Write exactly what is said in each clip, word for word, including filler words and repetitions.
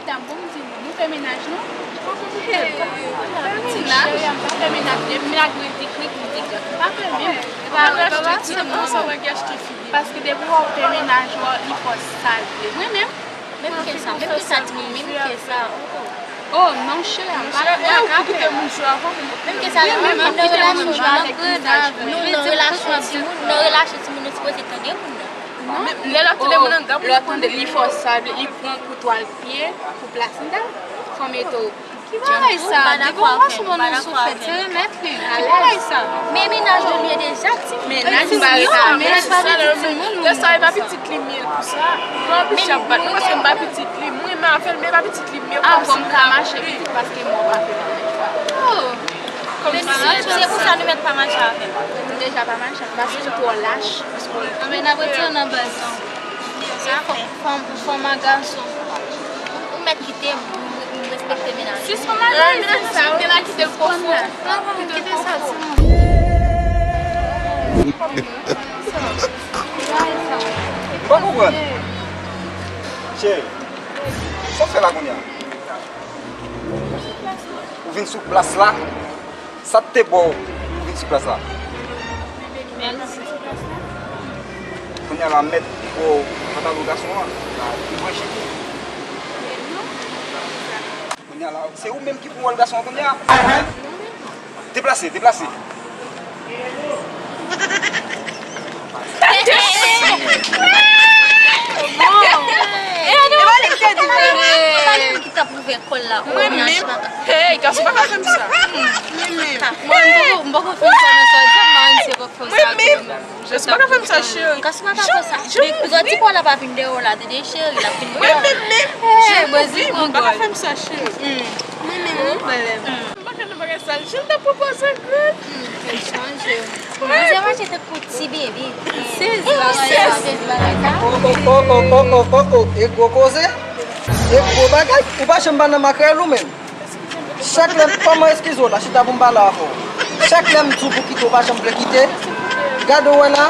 Medam, bon, m di nou, nou fè mennaj, non? Cheri, m pa fè mennaj, depi m lage di krik, m di gad. M pa fè menm. Paske depi w ap fè mennaj, w ap, li fò sa l vle. Mwen menm, menm ke sa, menm ke sa, timoun, menm ke sa. Oh, non, cheri, m pa, m pa ka fè. Menm ke sa, menm, menm nan relasyon, nou nan relasyon timoun, nan relasyon timoun, nou sipoze tande moun nan. Lè l ap tande moun anndan pou li konnen. Lè w tande li fò sa, li pran koutwa l pye pou plas anndan. Fò mete w. Ki bagay sa? Depi w wè sou moun nan soufèt, se remèt li. Ki bagay sa? Men mennaj nou ye deja, ti. Mennaj pa rete avè. Mennaj pa rete timoun. Lè sa, e pa pitit li m ye l pou sa. Mwen anplis y ap bat mwen paske m pa pitit li. Mwen renmen avè l, men e pa pitit li m ye l. Ah, fò m ka mache pitit paske mwen pa fè. Oh. Men se, se pou sa nou mèt pa mache avè m. M deja pa mache avè m paske m twò lach. Anben, n ap retire nan baz lan. Sa fò, fò, fò m a gason. Ou mèt kite m, m, m respekte mennaj ou. Sispann lage sa, ou te la kite l pwofon. Kite sa, timoun. M pa konprann. Cheri, sa w fè la kounye a? Ou vin sou plas la? Sa t te ba w pou w vin sou plas la? Kounye a la, mèt li ba w pantalon gason an, la, li branche tou. Kounye a la, se ou menm ki pran wòl gason an kounye a? Deplase, deplase. Ki t ap ouvè kò l la. Mwen menm. Hey, gason pa ka fè m sa. Mwen menm. Mwen, m poko, m poko fè m sa nan sa, di m, man, se poko fè m sa. Mwen menm. Gason pa ka fè m sa, cheri. Gason pa ka fè sa. Men, zanti pa w la pa vin dèyè w la, tande, cheri, l ap vin dèyè w. Mwen menm, menm. Hey, Bozi, pran gòl. Pa ka fè m sa, cheri. Mwen menm, wi. M pa ka nan bagay sa. Jan l t ap pwopoze grenn. Mwen chanje. Mwen se mache tankou ti bebe. M sezi bagay sa, m sezi bagay sa. Oh, oh, oh, oh, oh, oh, oh, oh, e gwo koze. E gwo bagay. Ou pa janm pa nan makrèl ou menm. Chak lè, kòman eskize w la, chita pou m pale avè w. Chak lè m di w pou kite, w pa janm vle kite. Gade w wè la,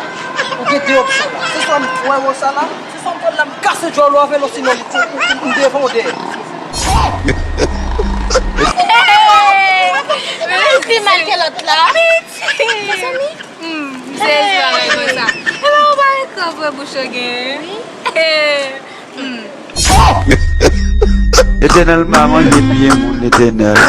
ou gen de opsyon la. Se swa m fwè w sa la, se swa m pran la, m kase djòl ou avè l, osinon m, m, m devan w dèyè. Hey! Pi mal ke lòt la. Mezanmi. Hmm, m sezi bagay konsa. Epa, ou pa wè kòb wè bouch ou gen. Wi. Hmm. Letènèl pa manje pye moun, Letènèl.